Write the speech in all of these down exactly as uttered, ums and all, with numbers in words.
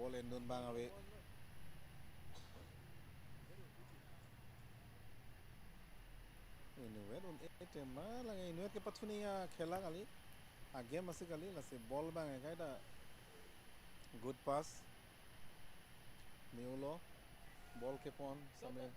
Ball endun abang ave. Inutvet un-e tema lang, inutvet ke pathu nangji akhela kali. Agame asi kali, lasi ball abang ekai ta good pass. Neo lo, ball kepon, same.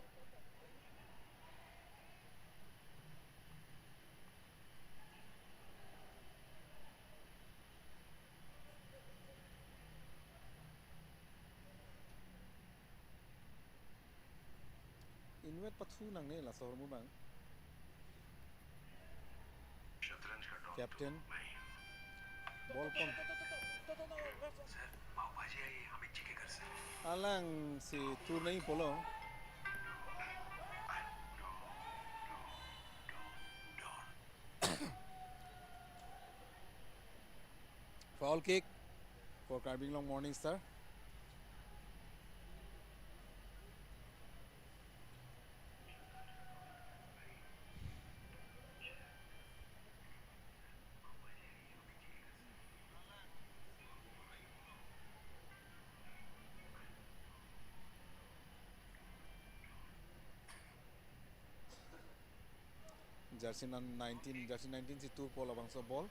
Inutvet pathu nangne laso ahormu abang. शतरंज का don Captain. तो मैं ही हूँ। Ball pon. Sir, पाव भाजी आई है, हम एक जगह कर सकते हैं। Alangsi tur nangji pulo. Foul kick for Karbi Anglong Morning Star. Jersey nan nineteen, jersey nineteen si turpo labangso ball.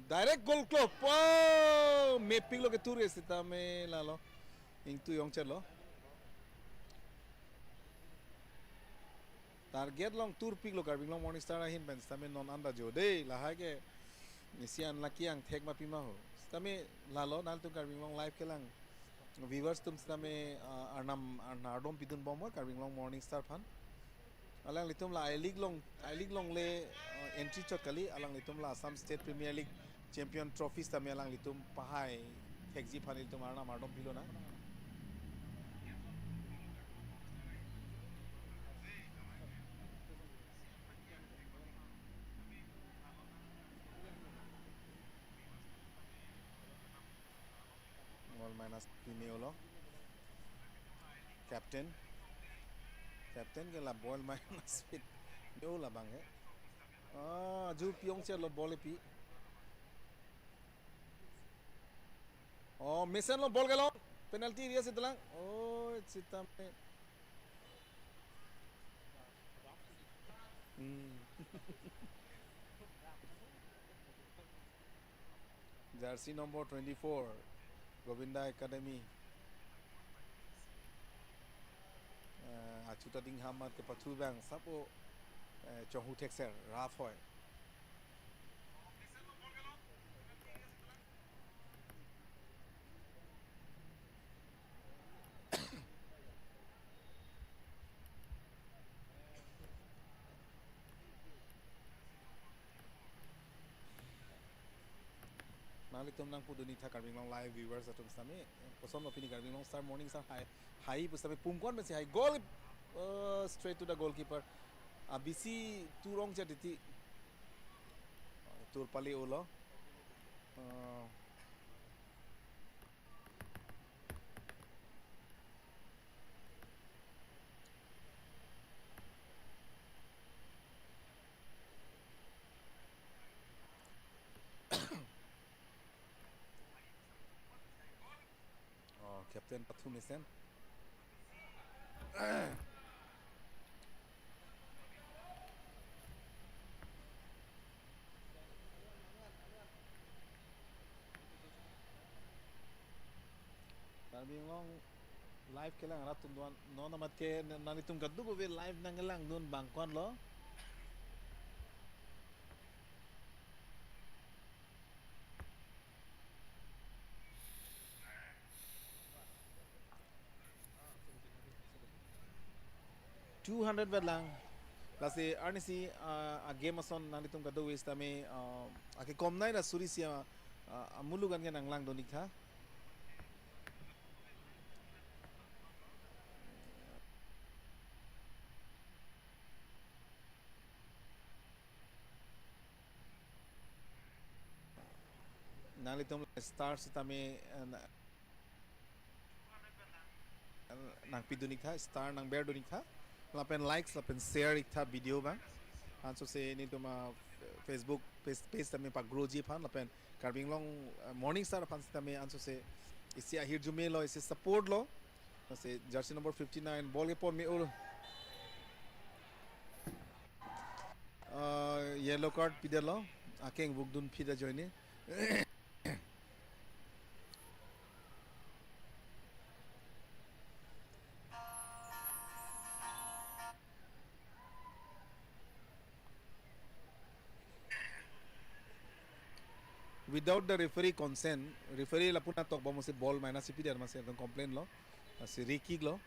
Direct goal club. Wow! Mepik lo ketur ke sitame lalo. Ingtui ongchotlo. Target along turpiklo Karbi Anglong Morning Star ahin pen sitame non anda jo de lahai ke isi an laki angthek ma pima ho. Sitame lalo nangtum Karbi Anglong live kelang viewers atum sitame, ah, arnam arnam ardom pidun bom ho Karbi Anglong Morning Star aphan. Alanglitum la I-League along, I-League along le, uh, entry chot kali, alanglitum la Assam State Premier League Champion Trophy sitame alanglitum pahai thekji aphan ilitum arnam ardom pilonang. Ball minus pi neo lo. Captain. Captain ke la ball minus pi neo labang ke. Ah, ju pi ongchotlo ball pi. Oh, mesen lo ball ke lo. Penalty area si dolang. Oh, sitame. Hmm. Jersey number twenty-four, Govinda Academy. Eh, achuta ding hamat kepathu abang sapo, eh, chonghu thekser, rough hoi. Nanglitum nangpudun-ik tha Karbi Anglong live viewers atum sitame, kosonlo pini Karbi Anglong Star Morning Star hai, hai pu sitame pungkon pensi hai goal, uh, straight to the goalkeeper. Abisi turong chat iti. Tur pali ulo. Uh, Oh, captain pathu mesen. Karbi Anglong live kelang rat atum do-an, non amat ke nanglitum kadokave live nanglangdun abang ko-an lo. Two hundred vet lang. Lasi arnisi, ah, a-game ason nanglitum kadokave sitame, ah, akekom nai ra suri isi, ah, ah, amuluk an ke nanglangdun-ik tha. Nanglitum star sitame, eh, na-, nangpidun-ik tha, star nangberdun-ik tha. Lapen likes, lapen share ik tha video abang. Ansose nelitum a Facebook page, page tame pa-grow ji aphan, lapen Karbi Anglong, uh, Morning Star aphan sitame ansose isi ahirjume lo, isi support lo. Lasi jersey number fifty-nine, ball kepon me-olo. Uh, yellow card pidetlo, akeng vukdun phit ajoine. Without the referee consent, referee lapu nangtokbom si ball minus si pidet masi atum complain lo, si free kick lo.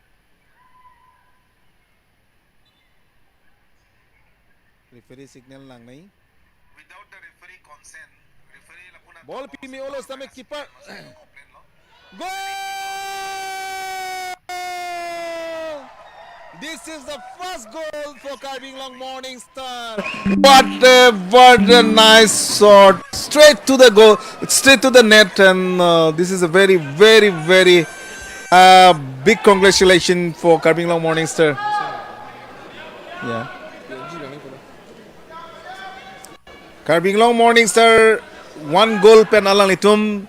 Referee signal nangnai. Without the referee consent, referee lapu nangtokbom si ball pimi olo sitame keeper. Goal! This is the first goal for Karbi Anglong Morning Star. What a, what a nice shot. Straight to the goal, straight to the net, and, uh, this is a very, very, very, uh, big congratulations for Karbi Anglong Morning Star. Yeah. Karbi Anglong Morning Star one goal pen alanglitum,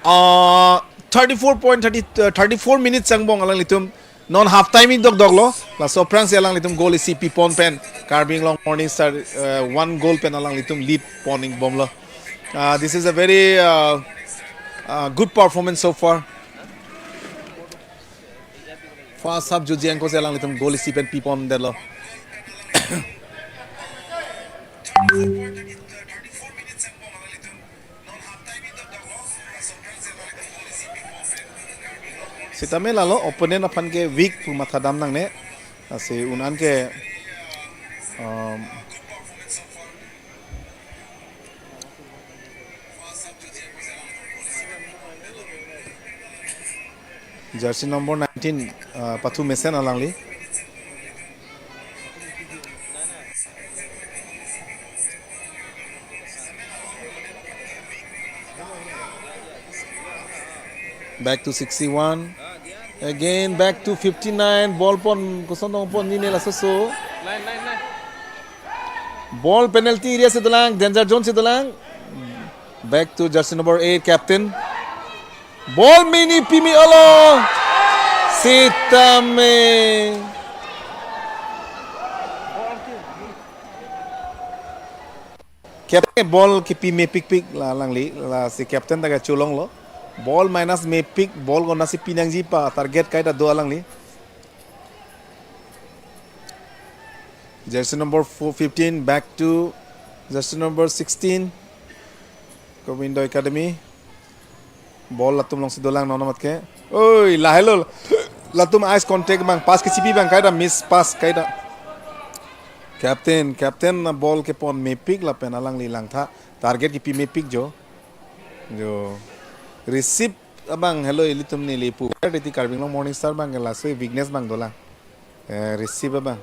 uh, thirty-four point thirty, uh, thirty-four minutes angbong alanglitum non half time ik dokdoklo. Laso aphrangsi alanglitum goal isi pipon pen Karbi Anglong Morning Star, uh, one goal pen alanglitum lead pon ik bomlo. Uh, this is a very, uh, uh, good performance so far. First half jutji ankosi alanglitum goal isi pen pipon detlo. Sitame lalo opponent aphan ke weak pu mathadam nangne. Lasi un-an ke, um, jersey number nineteen, uh, pathu mesen alangli. Back to sixty-one. Again back to fifty-nine. Ball pon koson dong pon nine laso so. Line, line, line. Ball penalty area si dolang, danger zone si dolang. Back to jersey number eight, captain. Ball mini pimi olo. Sitame. Captain ball kipi mepikpik la alangli, lasi captain ta kacholonglo. Ball minus mepik, ball konatsi pinangji pu target kaita do alangli. Jersey number four fifteen, back to jersey number sixteen, Govindo Academy. Ball latum alongsi dolang non amat ke. Oi, lahelo. Latum eyes contact abang, pass kisipi abang kaita miss pass kaita. Captain, captain na ball kepon mepik lapen alangli langtha. Target kipi mepik jo. Jo. Receive abang helo ilitum neli pu. Iti Karbi Anglong Morning Star abang ke laso weakness abang dolang. Eh, receive abang.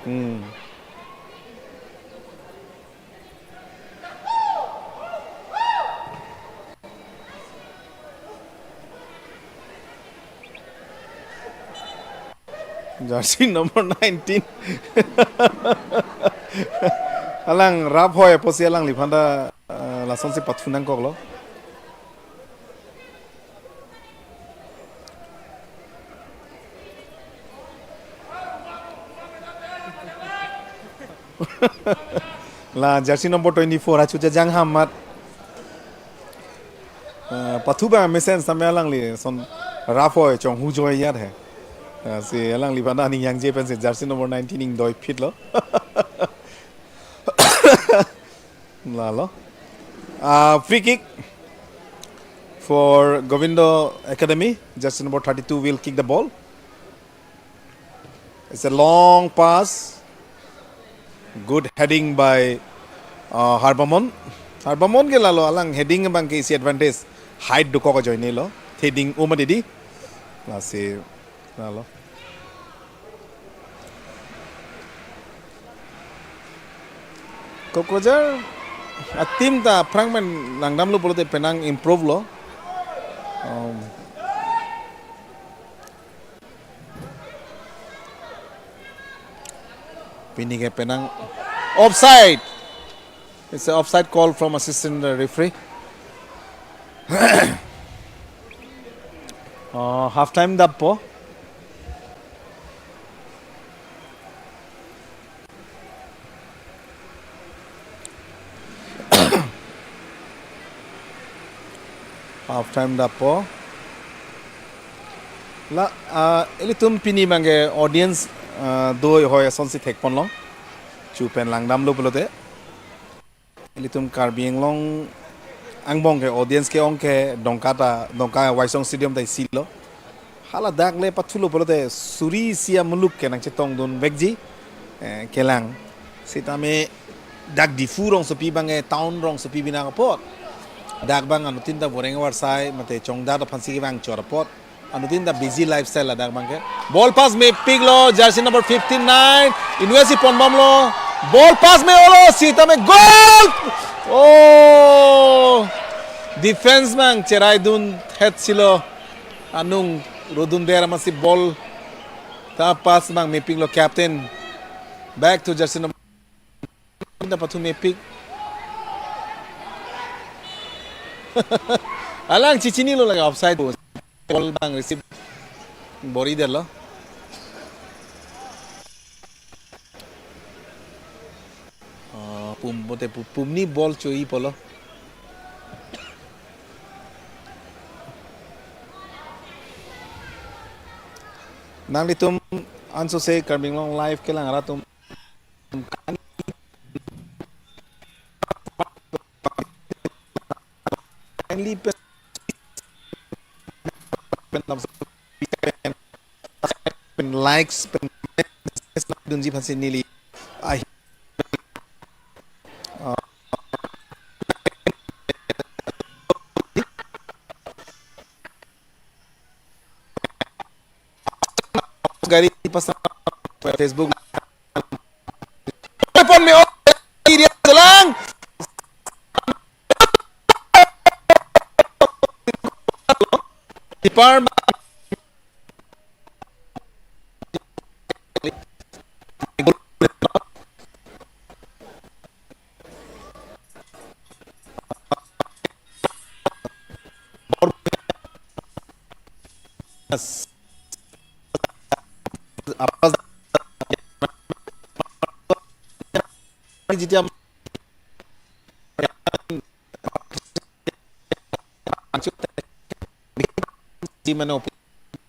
Hmm. Jersey number nineteen. Alang rap hoi apotsi alangliphan ta, eh, lasonsi pathu nangkoklo. La jersey number twenty-four achu jajang ham amat. Eh, pathu abang mesen sitame alangli son rap hoi chonghu joi yat he. Eh, si alangliphan aning yangje pensi jersey number nineteen ingdoi phitlo. Lalo. Uh, free kick for Govindo Academy. Jersey number thirty-two will kick the ball. It's a long pass. Good heading by, uh, Harbamon. Harbamon ke lalo alang heading abang ke isi advantage. Height dokok ajoine lo. Heading uma didi. Lasi lalo. Kokrajhar a-team ta aphrang pen langdamlo pulote penang improve lo. Um, pini ke penang offside. It's an offside call from assistant referee. Uh, half time dappo. Half time dappo. La, ah, ilitum pini abang ke audience, ah, do hoi asonsi thekponlong. Chu pen langdamlo pulote. Ilitum Karbi Anglong angbong ke audience ke-ong ke Dongka ta, Dongka Waisong Stadium ta isi lo. Hala dak le pathulo pulote suri isi amuluk ke nangchetongdun vekji, eh, kelang. Sitame dak Diphu rongsopi abang ke town rongsopi binang apot. Dak abang anuttin ta boreng varsai mate chongdat aphansi kevang chor apot. Anuttin ta busy lifestyle ladak abang ke. Ball pass mepiklo, jersey number fifty-nine. Inutsi ponbomlo. Ball pass me-olo, sitame goal! Oh! Defense abang cheraidun het silo. Anung rodundet amatsi ball ta pass abang mepiklo captain. Back to jersey number Pinta pathu mepik. Alang chichinilo lake offside. Ball abang receive. Bor-idetlo. Oh, pum bote pu-, pumni ball cho-i polo. Nanglitum ansose Karbi Anglong Live kelang arat atum kindly pen, pen, pen likes, pen dunji aphansi neli. Ai. Gari pasang Facebook. Pon me-ong area selang. Department. যেতিয়া মানে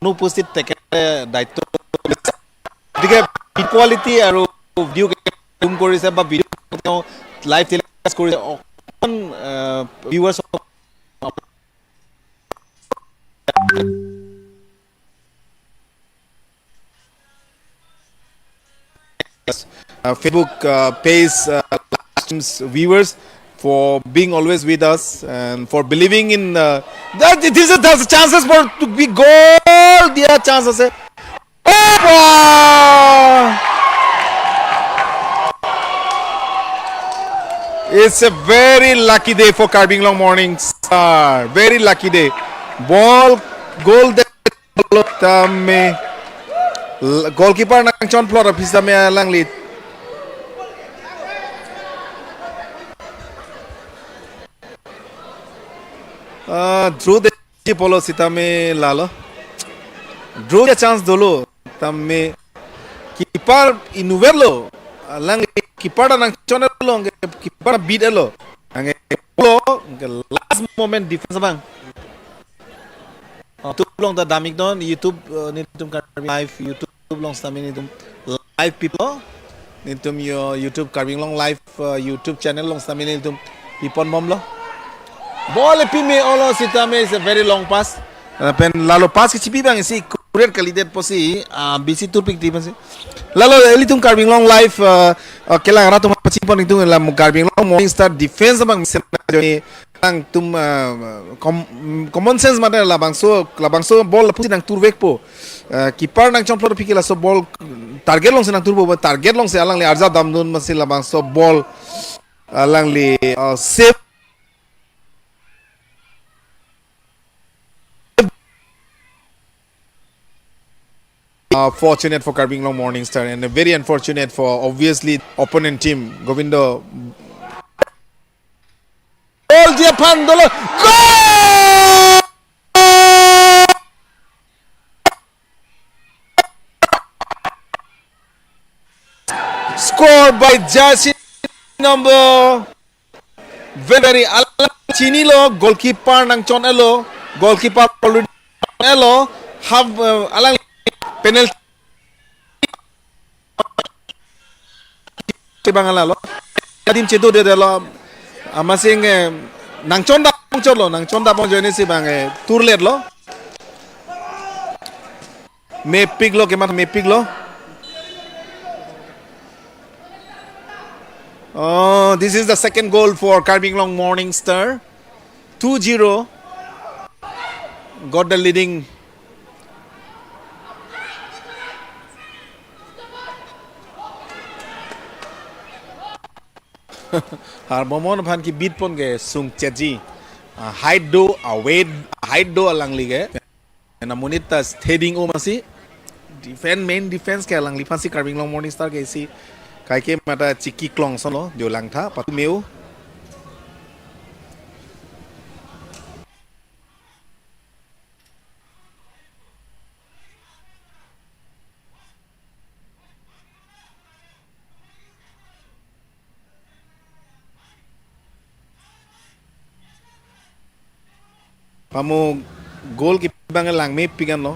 অনুপস্থিত তেখেতে দায়িত্ব। গতিকে কোৱালিটি আৰু ভিডিঅ' জুম কৰিছে বা ভিডিঅ' তেওঁ লাইভ টেলিকাষ্ট কৰিছে, অকণমান viewers uh, Facebook uh, page uh, viewers for being always with us and for believing in uh, that it is a, there's chances for to be goal. There are chances. Opa! It's a very lucky day for Karbi Anglong Morning Star. Very lucky day. Ball, goal de tame. L-, goalkeeper nangchonplot aphi tame alangli. Ah, through the polo sitame lalo. Draw a chance dolo. Tame keeper inverlo. Alang keeper ta nangchonlo, keeper beat lo. Anke lo, anke last moment defense abang. YouTube along ta damiknon, YouTube, uh, nelitum Karbi Live, YouTube along sitame nelitum live pilo. Nelitum yo YouTube Karbi Anglong Live, uh, YouTube channel along sitame nelitum piponbomlo. Ball epi me-olo sitame is a very long pass. Uh, pen lalo pass kechipi abang isi accurate kalidet pusi, uh, bisi turpik ti pusi. Lalo ilitum Karbi Anglong Live, uh, uh, kelang arat atum pachinipon itum la Karbi Anglong Morning Star defense abang mesen ajoine nangtum, uh, com-, common sense mate labangso, labangso ball lapusi nangturvekpo. Uh, keeper nangchonplot aphi ke laso ball target alongsi nangturpo, target alongsi alangli arjap damdun amatsi labangso ball Alangli uh, save. Uh, fortunate for Karbi Anglong Morning Star and very unfortunate for obviously opponent team. Govindo. Goal dia phan dolo. Goal! Score by jersey number very, very, alang chinilo, goalkeeper nangchon-elo, goalkeeper already elo, half, uh, alang penalty bang alalo. Adim chedodedetlo, amatsi, eh, nangchondapon chotlo, nangchondapon joine si bang, eh, turletlo. Mepiklo, kemat mepiklo. Oh, this is the second goal for Karbi Anglong Morning Star. Two zero. Got the leading. Harbomon aphan kebitpon ke sungchetji. Ah, height do, ah, weight, height do alangli ke. Ena monit ta steady-o masi. Defense, main defense ke alangliphansi Karbi Anglong Morning Star ke isi kaike mata chiki klong sonlo, jo langtha, patu me-o. Pamo goal keeper bang langmepik anlo.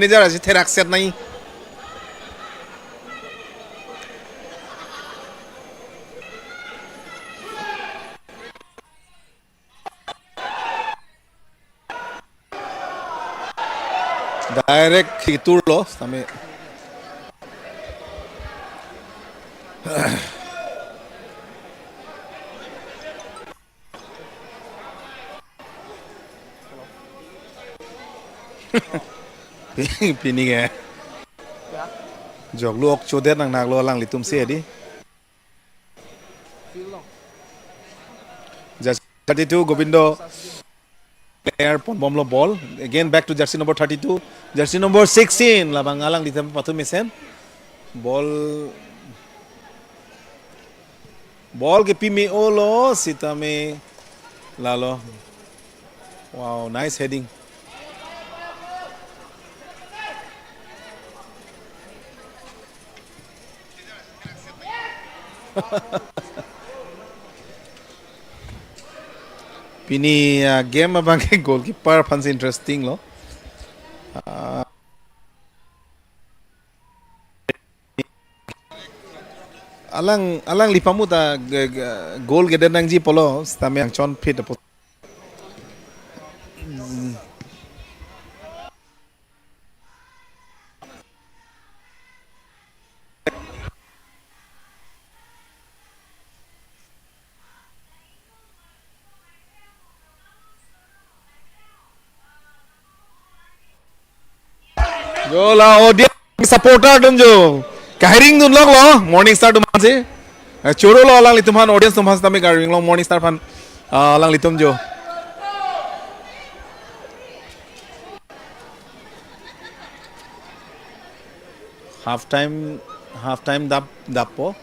Manager aji therak set nai. Direct kitur lo, tame. Pini ke. Joklu ok chodet nang naklo alanglitum si edi. Jersey thirty-two, Govindo. Player ponbomlo ball. Again back to jersey number thirty-two. Jersey number sixteen. Labang alanglitum pathu mesen. Ball. Ball kepi me-olo sitame lalo. Wow, nice heading. Pini, ah, game abang ke goalkeeper aphansi interesting lo. Ah, alang, alanglipamu ta ge-, ge-, goal gede nangji pulo, sitame nangchonphit apo. Jo la audience supporter atum jo. Kahiring dunloklo, Morning Star atum aphansi. Eh, choro lo alanglitum aphan, audience atum aphan sitame Karbi Anglong Morning Star aphan, ah, alanglitum jo. Half time, half time dap, dappo.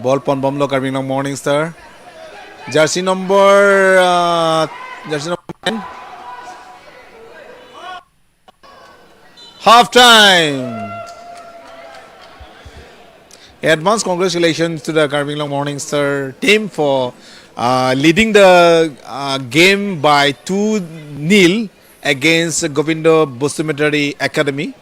Ball ponbomlo Karbi Anglong Morning Star. Jersey number, uh, jersey number ten. Half time. Advance congratulations to the Karbi Anglong Morning Star team for, uh, leading the, uh, game by two nil against Govindo Basumatary Academy.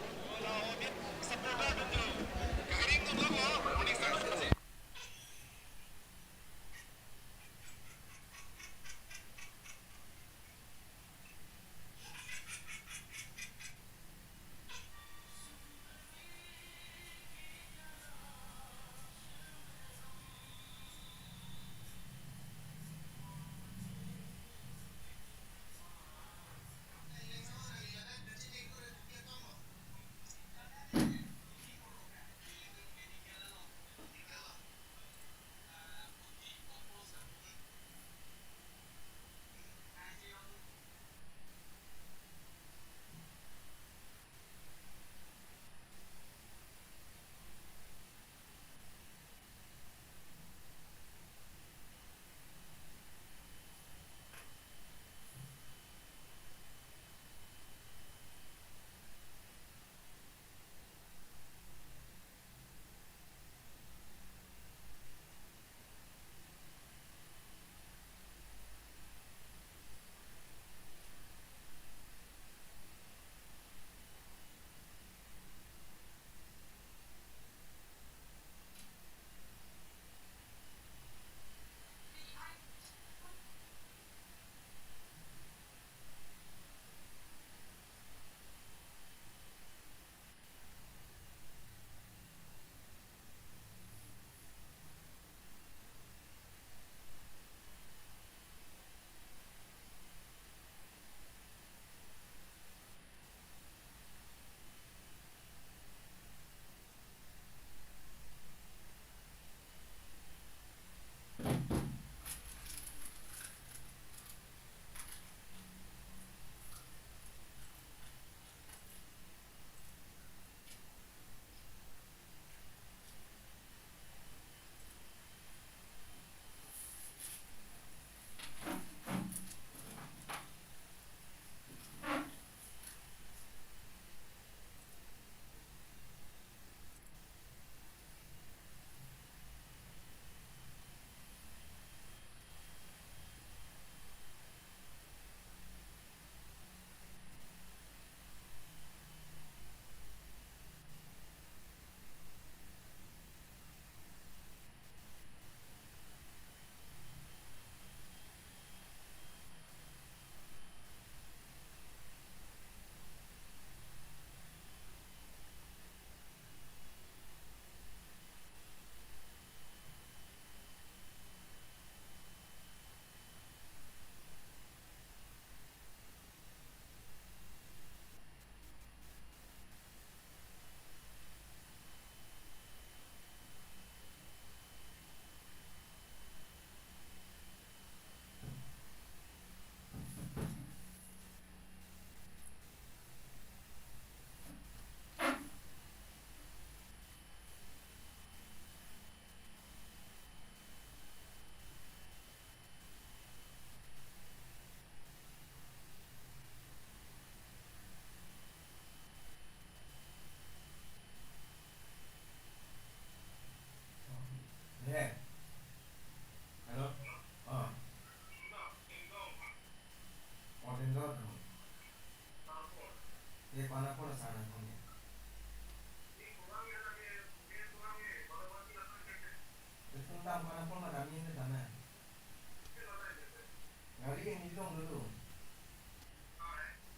Gari yang hilang dulu.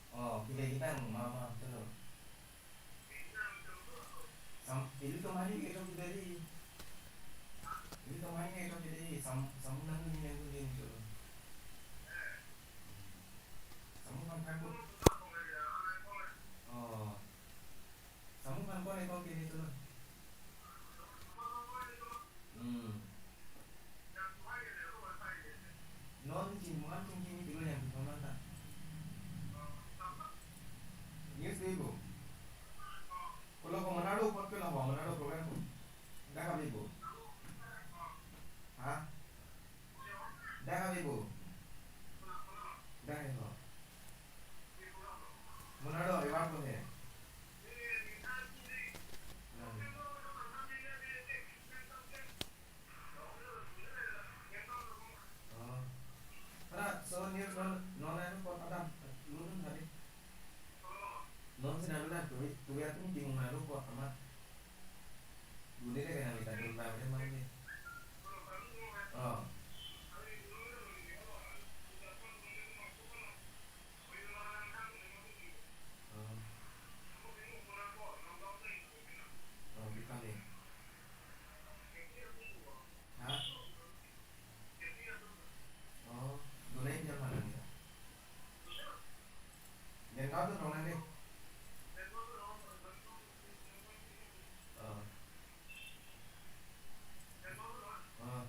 Oh, kita kita mama terus. Sam, itu kemarin kita dari. Itu kemarin kita dari. Hmm. Non chingki, non chingki ni tulo yang kita mana? News di bu. Kalau ke Manado, pot ke lah, Manado program bu. Dah kami bu. Hah? Dah kami bu. Dah ya bu. Manado, iwan bu he. Hmm. Oh. Para, so news non, non anu pot adam, lunun tadi. Non si nanu dan, tuwi, tuwi atum ting nanu pot amat. Duni le kena mita dun ba, dia malam ni. Oh. Oh. Oh, bikam ni. Hah? Oh, dun ai dia malam ni. Nangkau tu nong nang deh. Oh. Oh.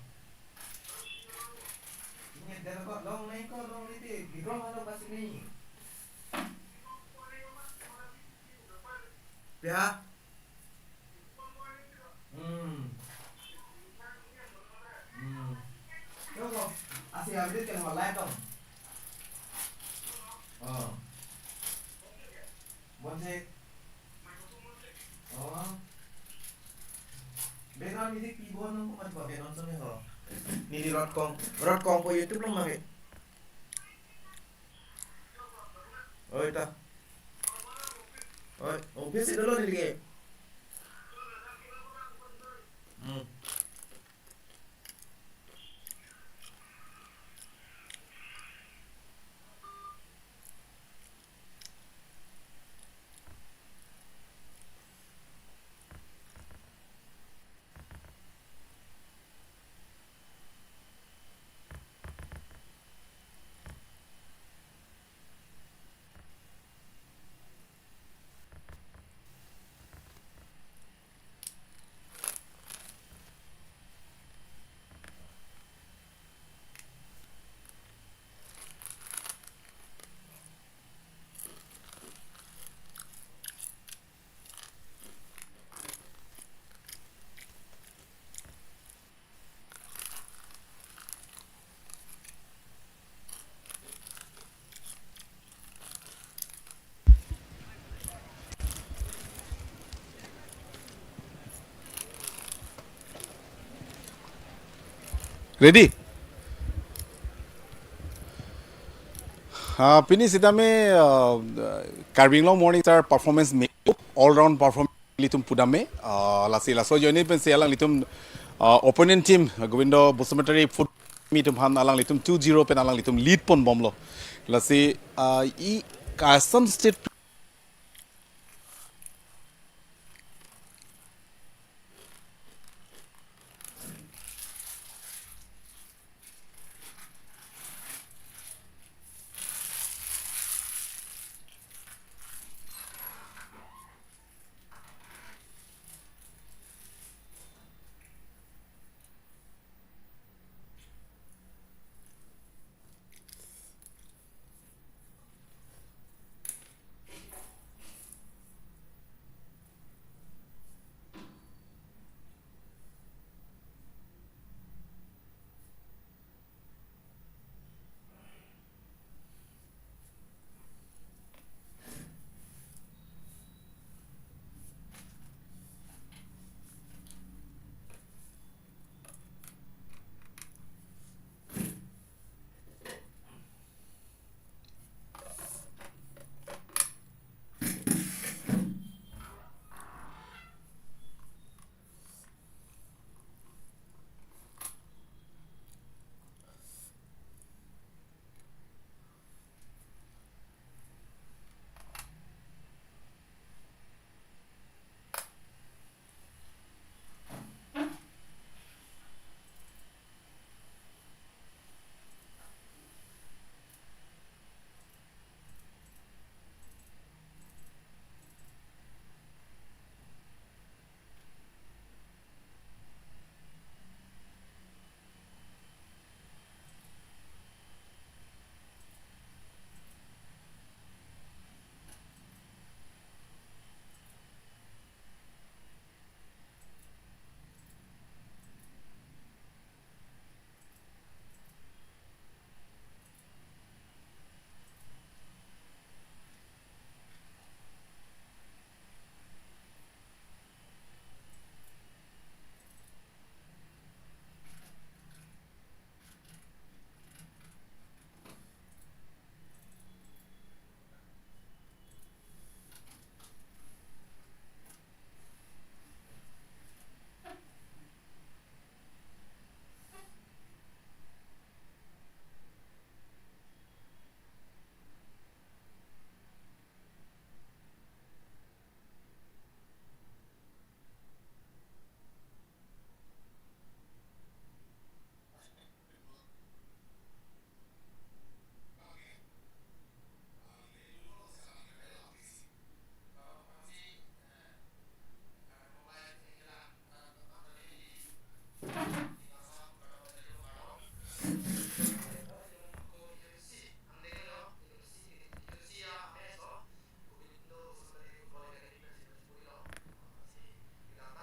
Ini ada kok long nai kok long ni deh. Di kong ada pasti ni. Ya. Hmm. Hmm. Yo, kok. Asi update kan live dong. Oh. Bonse. Oh. Background music pi bon nang kumat ba ke non sone ho. Neli Rot Kong, Rot Kong pu YouTube along mangke. Oi ta. Oi, office dolo neli ke. Hmm. Ready? Ah, pini sitame, ah, Karbi Anglong Morning Star performance me, all round performance ilitum pudam me, ah, lasi laso ajoine pensi alanglitum, ah, opponent team, Govindo Basumatary foot me atum aphan alanglitum two zero pen alanglitum lead ponbomlo. Lasi, ah, e Assam State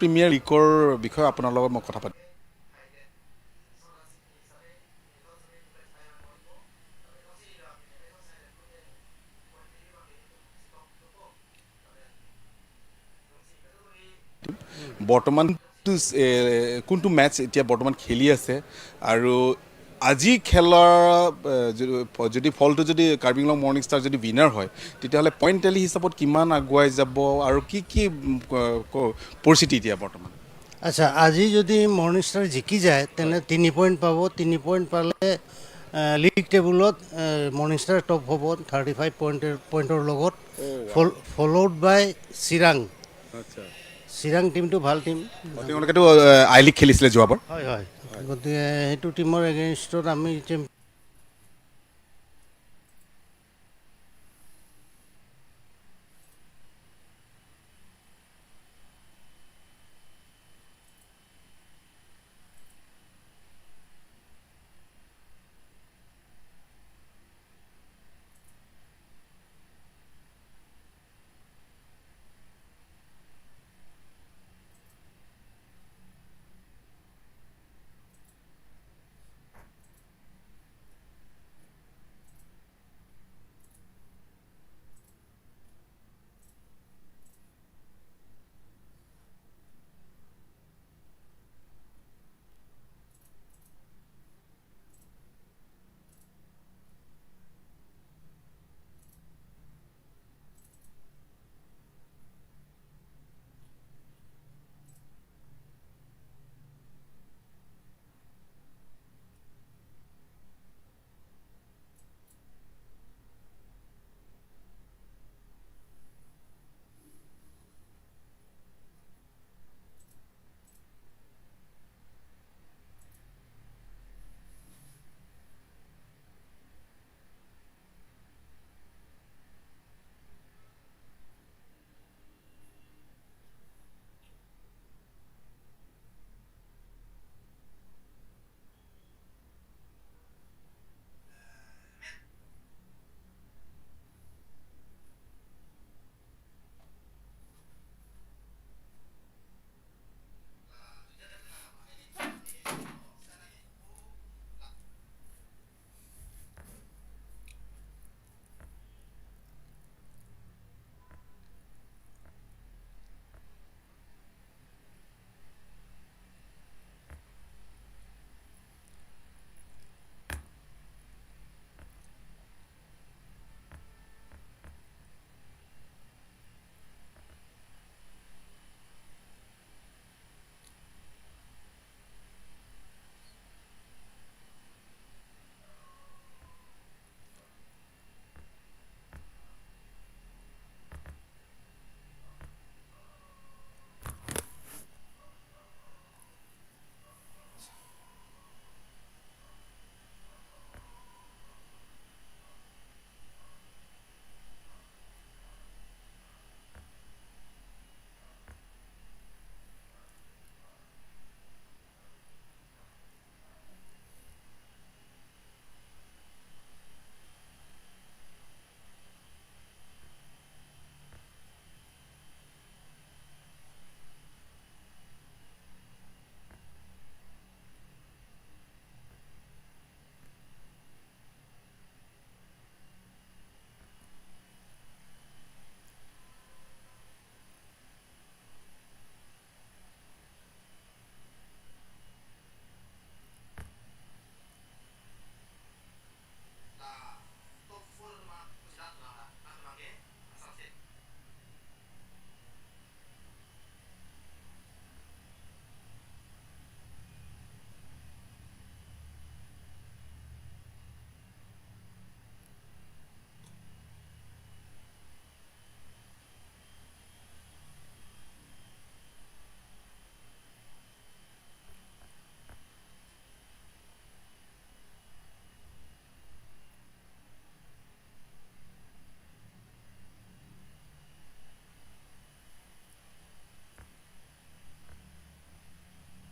premier লীগৰ বিষয়ে আপোনাৰ লগত মই কথা পাতিম। বৰ্তমান কোনটো, এ, কোনটো মেচ এতিয়া বৰ্তমান খেলি আছে আৰু আজি খেলৰ, এ, যদি, যদি ফলটো যদি কাৰ্বি আংলং মৰ্ণিং ষ্টাৰ যদি উইনাৰ হয়, তেতিয়াহ'লে পইণ্ট টেলি হিচাপত কিমান আগুৱাই যাব আৰু কি কি, উম, ক-, ক-, পৰিস্থিতি এতিয়া বৰ্তমান? আচ্ছা, আজি যদি মৰ্ণিং ষ্টাৰ জিকি যায়, তেনে তিনি পইণ্ট পাব। তিনি পইণ্ট পালে, এ, লীগ টেবুলত, এ, মৰ্ণিং ষ্টাৰ টপ হ'ব থাৰ্টি ফাইভ পইণ্টৰ, পইণ্টৰ লগত। ফল-, ফল'ড বাই চিৰাং। চিৰাং টিমটো ভাল টিম। তেওঁলোকেতো, এ, আই লীগ খেলিছিলে যোৱাবাৰ। হয়, হয়। গতিকে সেইটো টিমৰ এগেইনষ্টত আমি চেম্পিয়ন